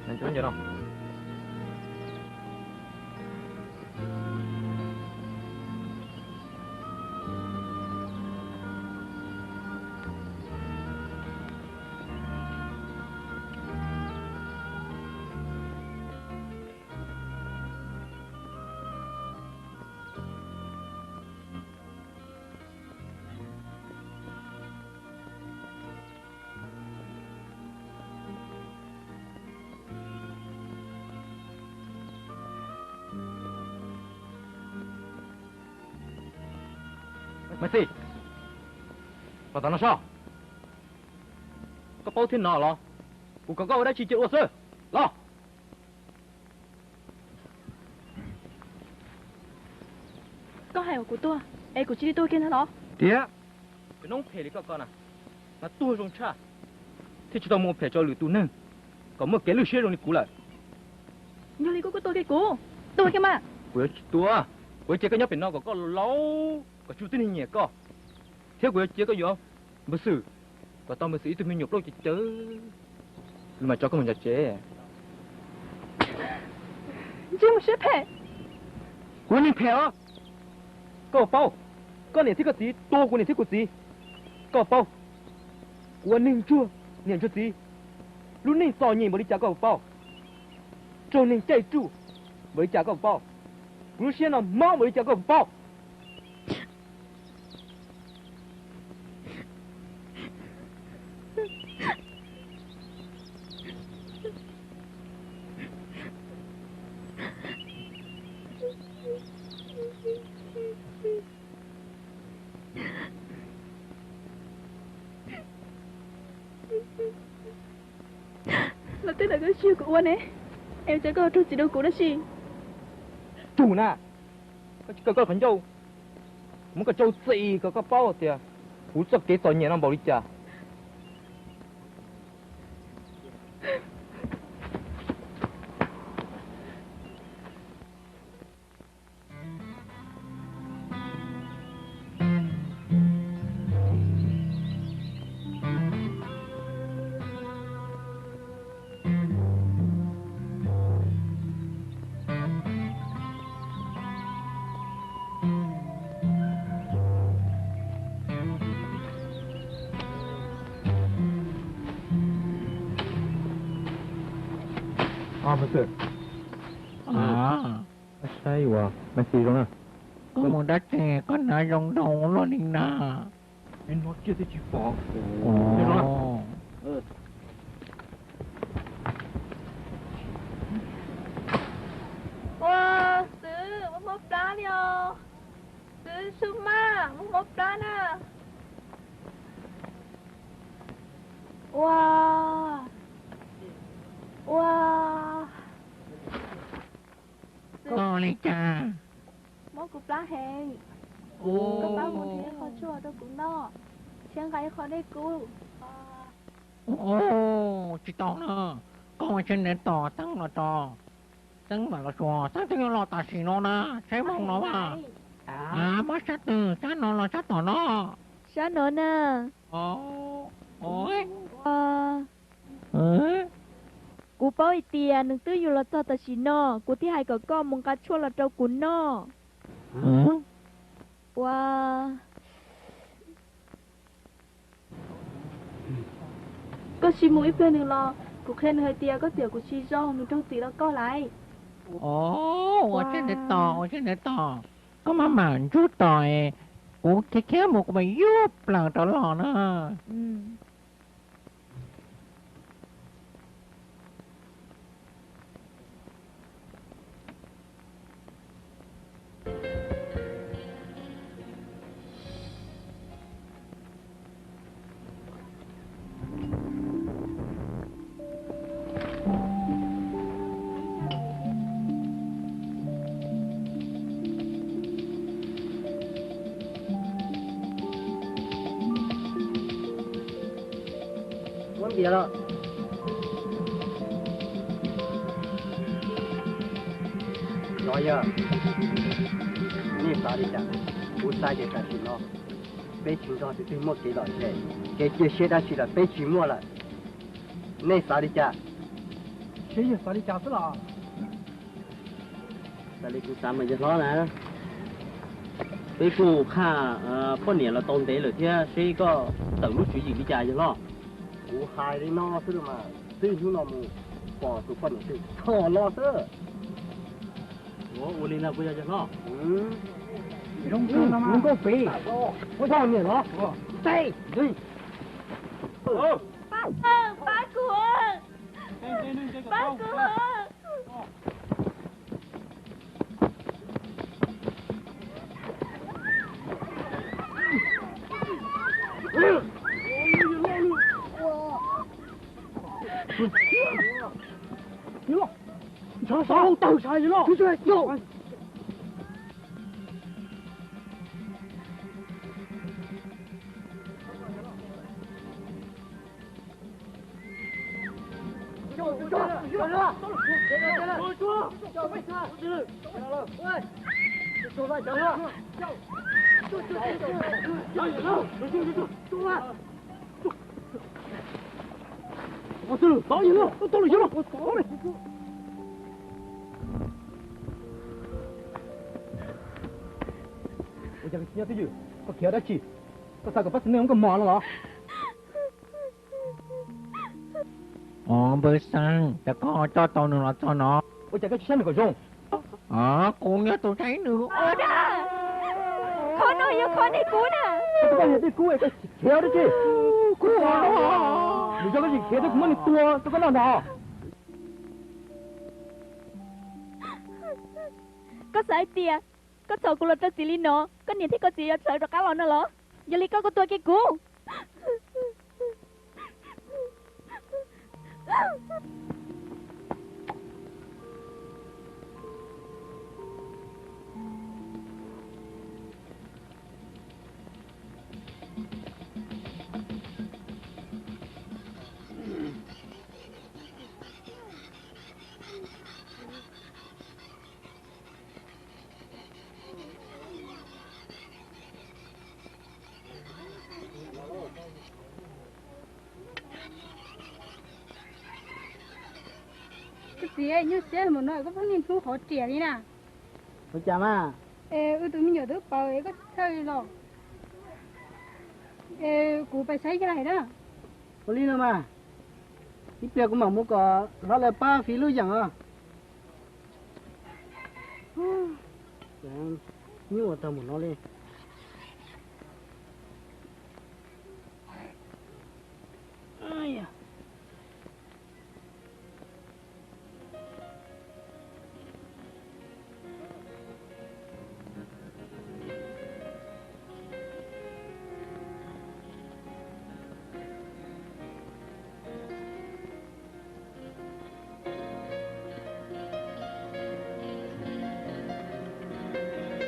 Nco nco no. Maiv Xis, los tom no sob. Koj paub thiab no los? Kuv kom koj ua dab tsi cia ua xwb. Los. Koj hais kom kuv tuag es kuv cia li tuag kiag ntag los? Tiag, cov noob phem li koj ko na, mas tuag zoo tshaj thiaj tsis tau mus ua phem rau lwm tus neeg kom muaj kev lwj siab zoo li kuv lawm. Yog li koj kuj tuag kiag kuv, tuag kiag mas. Kuv yuav tsis tuag, kuv yuav cia koj nyob pem no kom koj laus, kom tsum tib neeg nyiam koj, thiab kuv yuav cia koj yuav npawg Xwm, kom tau npawg Xwm ib tug me nyuam plaub caws caws, los mas tso koj mus nram tsev. Ntsej muag siab phem. Kuv neeg phem os. Koj paub, koj niam thiab koj txiv tua kuv niam thiab kuv txiv. Koj paub, kuv ua neeg ntsuag niam ntsuag txiv, lub neej txom nyem npaum li cas koj puas paub? Raug neeg caij tsuj npaum li cas koj puas paub? Kuv lub siab no mob npaum li cas koj puas paub? Los tej ntawd koj tsis yog kuv ua ne, es ua cas koj raug txim rau kuv dab tsi? Tsum na, koj tsis kaw koj qhov ncauj, muab koj rau txim kom koj paub tias kuv txoj kev txom nyem no npaum li cas. Saib ua, Maiv Xis zoo na. Koj mus dab tsi koj hnav zoo nraug luaj li na? Ib hnub tsiab twb tsis pom. Ua, Xwm, muaj mob plab li os. Xwm, Xwb Maj, muaj mob plab na. Ua, ua. Koj li cas? Mob kuv plab heev. Koj pab mus nrhiav ib qho tshuaj rau kuv noj, thiab nqa ib qho dej kub. Tsis tau na, koj ua siab ntev tos Teeb los tso, Teeb mam los tsuas, Teeb twb yuav los tam sim no na, saib moos no mas. Mob sab twg, sab no los sab tom no? Sab no na. Kuv paub hais tias nws twb yuav los txog tam sim no, kuv thiaj hais kom koj mus nqa tshuaj los rau kuv noj. Ua, koj sim mus ib pliag nws los, kuv qhia nws hais tias koj tiam kuv tsis zoo, nws raug txim rau koj lawm. Ua siab ntev tos, ua siab ntev tos, koj maj mam ntsub tos, kuv khiav khiav mus kuv mam yuj plaws rov los na. Muab npias los. Los yog nej xav li cas? Kuv xav tias tam sim no peb tsis nrog tus twg muaj kev lom zem, kev cia siab dab tsi los peb tsis muaj lawm. Nej xav li cas? Seb yog xav li cas xwb los? Xav li kuv xav mas yawg hlob na, peb kuj qhaj poj niam los tau ntev lawm thiab, seb koj tawm lub tswv yim li cas yawg hlob. Kuv hais li no xwb mas, txij hnub no mus pom tus poj niam twg txhom los xwb. Ua li ntawd puas yog yawg hlob? Zoo nkauj pem, poj niam los teb. Pab kuv, pab kuv. Ntshav saud tawg sav yawg loj. Ua cas koj tsis nyob twj ywm, koj khiav dab tsi? Koj xav kom pab xib nej muab koj mos no los? Os npawg Xeeb, cas koj ho coj tau nws los txog no? Ua cas koj tsis saib nws kom zoo? Os, kuv yog tus saib nws. Qhov no yog qhov nej kuv na. Koj niam tij kuv, koj khiav dab tsi? Kuv, nws yog koj tsis khiav thiab kuv muab nws tua rau koj noj ntag. Koj xav hais tias koj txhom kuv los rau txiv li no, koj niam thiab koj txiv yuav txhawj rov qab los no los? Yog li koj kuj tuag kiag kuv. Koj txiv, nyuaj siab mus no koj pheej niaj hnub qhov riam li na. Ua cas mas? Es wb tus me nyuam twb paub es koj tsis txhawj los? Es kuv pais saib yawg na. Ua li no mas, ib pliag kuv mam mus kom hlob lawv pab fiv lub yeem os. Nyuaj tau mus no li.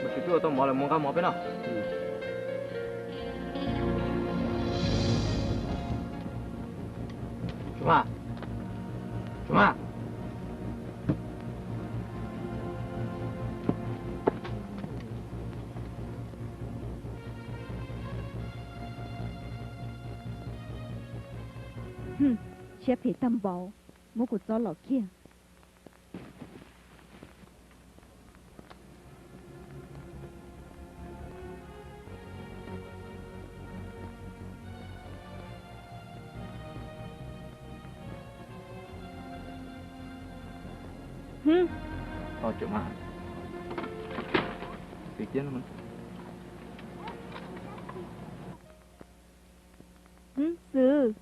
Mus tsis twb ua tau mov lawm, mus nqa mov peb noj. Tsuas, Tsuas. Siab phem tag npaum, muab kuv txob los kiag. Xwb,